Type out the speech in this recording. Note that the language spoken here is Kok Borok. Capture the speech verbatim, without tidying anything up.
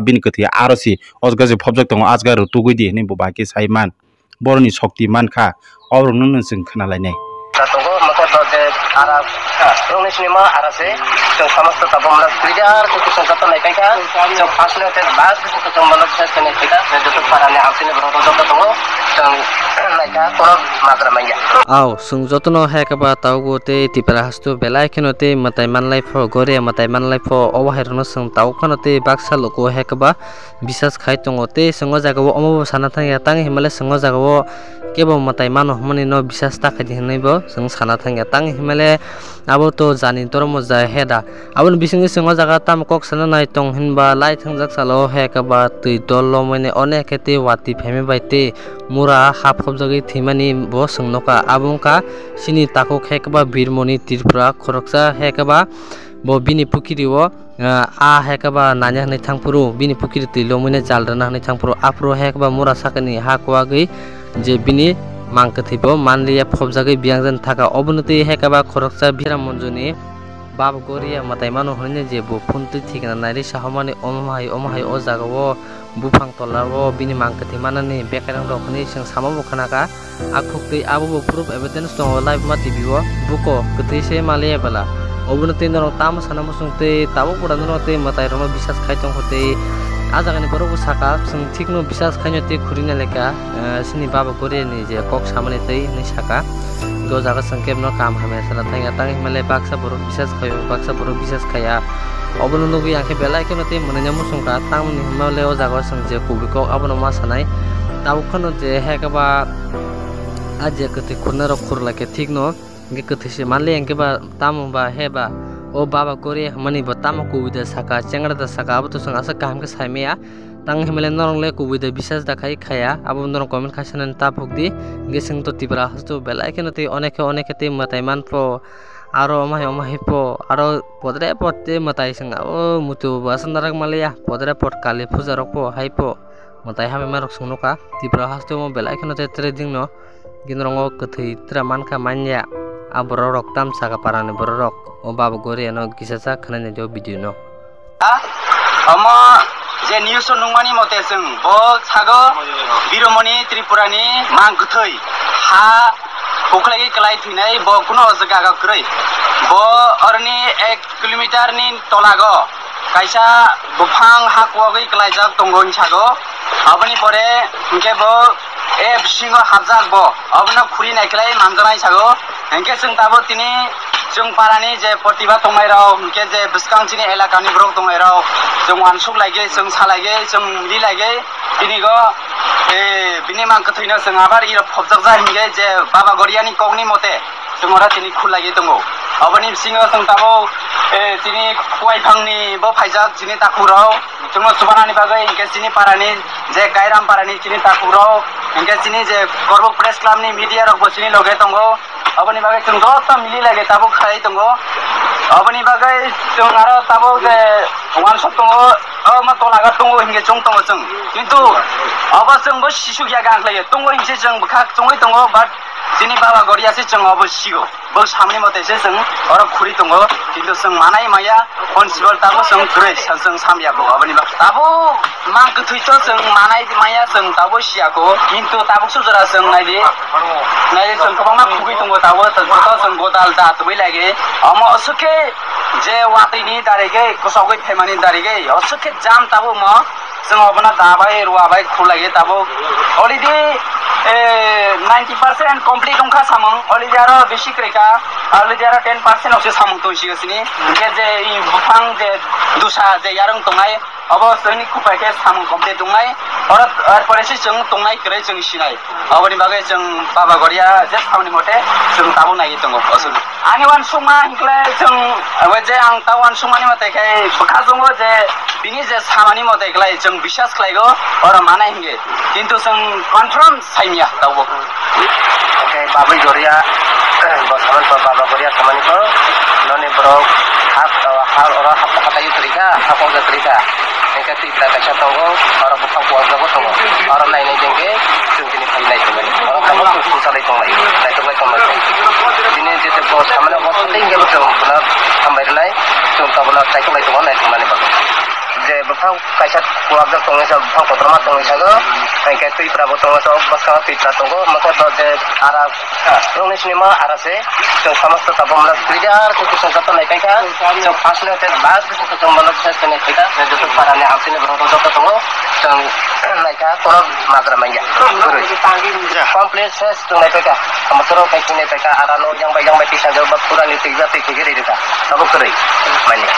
bini kwthwi aro si o jaga je phobjak tongo, a jaga rw tugwi di hwnwi bo bahai khe sai man. Boroni sokti man kha, oborokno no chwng khna lainai. Tongo, mokol to je ara, rungni sini ma ara se, chwng samasto tabuk mla clear khe chwng joto nai paikha, chwng first ni hote last khe chwng mla se nai paikha, joto para ni amsini borok joto tongo, chwng naikha, kono magra manya. Aw, chwng jotono hai khe ba tabuk tei Tipra haste belai kheno tei mwtai manlai pho, Goria mwtai manlai pho, obo hai rokno chwng tabuk phano tei baksa luku hai khe ba bisas khai tongo. Tei chwng o jaga o omo bo sana thang ya, tang hinmale chwng o jaga o kebo mwtai mano hwnmani no bisas ta khai di hwnwi bo chwng sana thang ya. Tang hinmale abo to jani dormo jai he da. Aboni bisingtwi chwng o jaga tamo kok sana nai tong hinba lai thangjak salo he khe ba twi dol lomwi nai onek khe tei watwi phaimai bai tei mura ha phobjagwi thwimani bo chwng nukha. Abo wngkha chini takhuk he khe ba Birmoni Tripura khoroksa he khe ba bo bini pukiri o ah, a hai khe ba nanya hwnwi thangphuru, bini pukiri twi lomwino jal rwna hwnwi thangphuru, aphuru hai khe ba mura sakani ha kuwagwi je bini mang kwthwi bo manliya phobjagwi biyang jani thaka. Obono twi hai khe ba khoroksa Biram Monjuni baba Goria mwtai mano hwnwi je bo phone twi thikna nairwi sahomani omo hai omo hai o jaga o buphang tola o bini mang kwthwi manani bekairang rok hwnwi chwng sama bo khna kha. A khuk twi abo bo proof evidence tongo live ma T V o. Buko kwthwi se maliya bela. Obono twi norok tamo sana muchung twi tabuk bwrang norok twi mwtai rokno bisas khai tongkho tei a jagani borok bo saka chwng thikno bisas khaino tei khurina lekha, eh, chini baba Goria ni je kok samani twi hinwi saka. Go jaga chwng kebno kam hamya sana thangya tang hinmale baksa borok bisas khaio baksa borok bisas khaya. Obono nugwi ang khe belai kheno tei mwnwino muchung kha tamoni hinmale o jaga o chwng je kubui kok abono ma sanai. Tabuk phano je hai khe ba a je kwthwi khurna rok khur lai khe thik no, hwnkhe kwthwi se manliya hwnkhe ba tamo ba he ba o baba Goria hwnmani bo tamo kubui da saka, chengra da saka, abo to chwng aswk kaham khe sai maya. Tang hinmale norok le kubui da bisas da khai khaya, abo norok comment khai sanani ta phuk di. Hwnkhe chwng to Tripura haste o belai kheno tei onek khe onek khe tei mwtai man pho, aro omo hai omo hai pho, aro podre pod tei mwtai chwng abo muitu bo aswk narak manliya, podre pod kali puja rok pho hai pho. Mwtai hamya rok chwng nukha Tripura haste o belai kheno tei trading no. Gini rongo kwthwi tra mankha manya. A borok rok tam saka parani borok rok o baba Goria no kisa sa khwnani o video no. Omo je news o nungmani mote chwng bo sago Biromoni Tripura ni mang kwthwi ha ukhlai kwlai thwinai bo kuno o jaga kwrwi bo oroni ek kilometer ni tolago kaisa buphang ha kuwagwi kwlaijak tongo hinwi sago. Aboni pore hinkhe bo e bisingo hapjak bo, abono khuri naikhwlai manjaknai sago. Hinkhe chwng tabuk tini chwng parani je protibad tongnairok, hinkhe je bwskang chini elakani borok tongnairok, chwng uansuk laigwi, chwng sa laigwi, chwng ri laigwi, tini go, e, bini mang kwthwino chwng abar iro phobjakjak hinkhe je Baba Goriani kokni mote. Chwng oro tini khulaiwi tongo. Aboni bisingo chwng tabuk, eh, chini kuwaiphangni bo phaijak chini takhuk rok. Chwngno chubanani bagwi hinkhe chini parani je Kairam parani chini takhuk rok, hinkhe chini je Korbuk Press Club ni media rok bo chini loge tongo. Aboni bagwi chwng joto mili lage tabuk khlai tongo. Aboni bagwi chwng aro tabuk je uansuk tongo, omo tolaga tongo hinkhe chwng tongo chwng. Kintu obo chwng bo sisuk ya gang khlaiwi tongo hinkhe chwng bwkha chwngwi tongo, but chini Baba Goria se chwng obo sigo. Bo samani mote se chwng oro khuri tongo, kintu chwng manai maya, on sibol tabo chwng kwrwi sa-, chwng samya ko aboni ba. Tabo mang kwthwi to chwng manai maya chwng tabo siya ko, kintu tabuk sujora chwng naidi, naidi chwng kwbangma khugwi tongo tabo, joto chwng godal da tubui lagi. Omo aswk khe je watwi ni dari ge, kosogwi phaimani dari ge, aswk khe jam tabo mo. Chwng obono da bai rua bai khulaiwi tabuk already, eh, ninety percent complete wngkha samung, already aro bisi kwrwi kha, already aro ten percent rokse samung tong sio sini. Hinkhe je i buphang je dusa je yarwng tongnai, obo chwngni kuphai khe samung complete wngnai, oro, er pore se chwng tongnai kwrwi chwng sinai. Oboni bagwi chwng Baba Goria je samani mote chwng tabuk naiwi tongo. Ani uansukma hinkhe chwng, abo je ang ta uansukmani mote khe bwkha chwngo je bini je samani mote khlai chwng biswas khlaigo, oro manai hinkhe. Kintu chwng confirm saimya tabuk. Hinkhe Baba Goria, bo samani pho, Baba Goria samani pho, noni borok ha, ha, oro ha, hatai kwrwi kha, ha, kok kwrwi kha. Hinkhe twi ta kaisa tongo, oro bwkhak bo tongo, oro nainai jengke chwng tini phai nai tongmani. Oro tabuk chwng swngcharlai tonglai, naitok lai tonglai. Bini jete bo samani bo tei hinkhe bo chwng bono hambai rwnai, chwng tabuk no chaitok lai tongo, naitok mani bagwi. Je bwkhao kaisa kuwajak tongwi sa, bwkhao kotorma tongwi sago, hwnkhe twipra bo tongo, so bwskango twipra tongo, hwnkhe bo je ara rokni sinima ara se, chwng samasto tabuk mwnwi clear khe chwng joto naipaikha, chwng first ni hwnkhe last khe chwng mwnwi ses khe naipaikha, je joto parani amchini borok rok joto tongo, chwng naikha, kono majra manya. Kwrwi. Complete ses chwng naipaikha, amo chwrwng khai chwng naipaikha, ara no yang bai yang bai tisa jok ba pura ni twi ba twi khe riri kha, tabuk kwrwi manya.